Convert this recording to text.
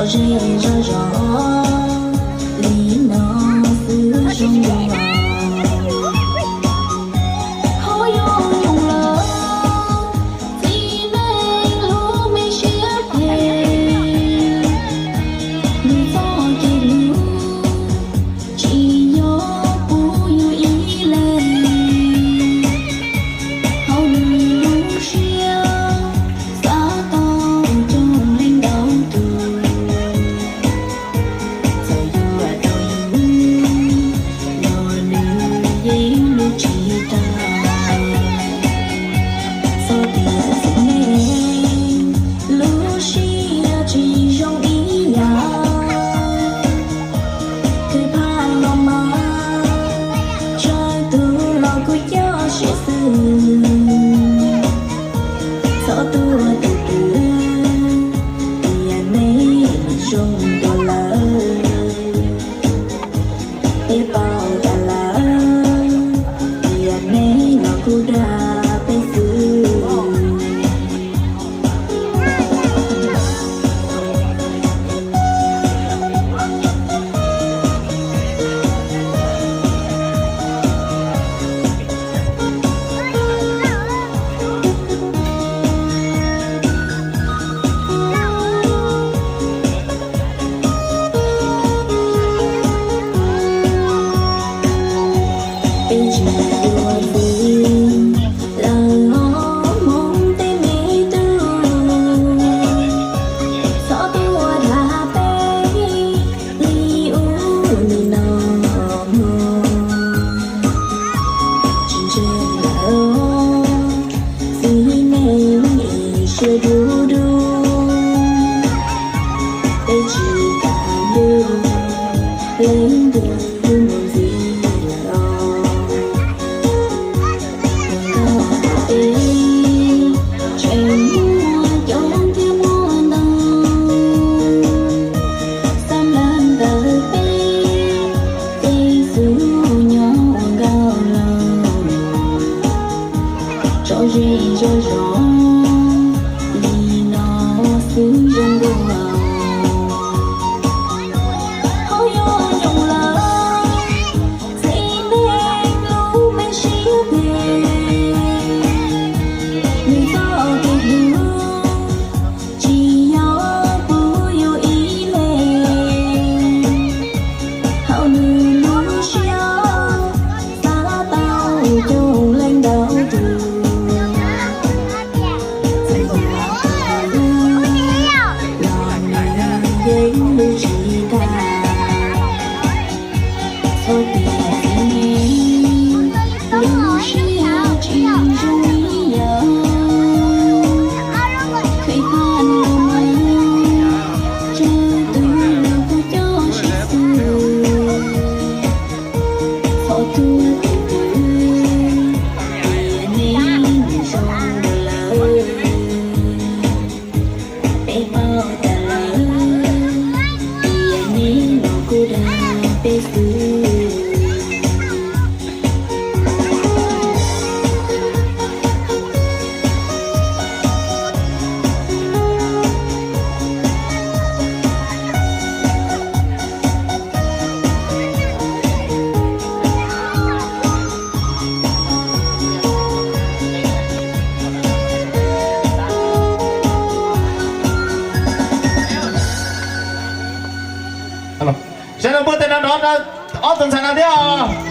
Zej zog zog li no xwb zoo dua, ho yuav zoo lawm. Txiv neej lub me siab phem, nws txoj kev hlub tsis yog puv yus ib leeg. Hauv nws lub siab xav tau coob leej ntau tus. Txawm yuav rau yus, los nws yeej hlub tsis tag. Txhob tias txiv neej lub siab tsis zoo ib yam, khwv phaj los mas, tsawg tus los kuj coj siab xwb. Txhob tuaj tus twg, tias neb zoo dua lawm. Peb paub tas lawm, tias neb los kuj dag peb xwb. Peb tsis yuav txwv lawm os hmoob tej me tub, txhob tuaj dag peb li ub li no mog. Tsis ntseeg lawm, txiv neej ib siab dub dub, peb tsis kam lub leej twg mus ntxiv lawm os. Ua nkauj peb tseem muaj coob thiab muaj ntau, xab laj ntawm peb, peb xub nyob ua nkauj laug. Tso zej zog zog li no xwb zoo dua, ho yuav zoo lawm. Txiv neej lub me siab phem, nws txoj kev hlub tsis yog puv yus ib leeg. Hauv nws lub siab xav tau coob leej ntau tus. Sawv daws npuaj tes nrov nrov rau ob tug ntxhais no thiab os.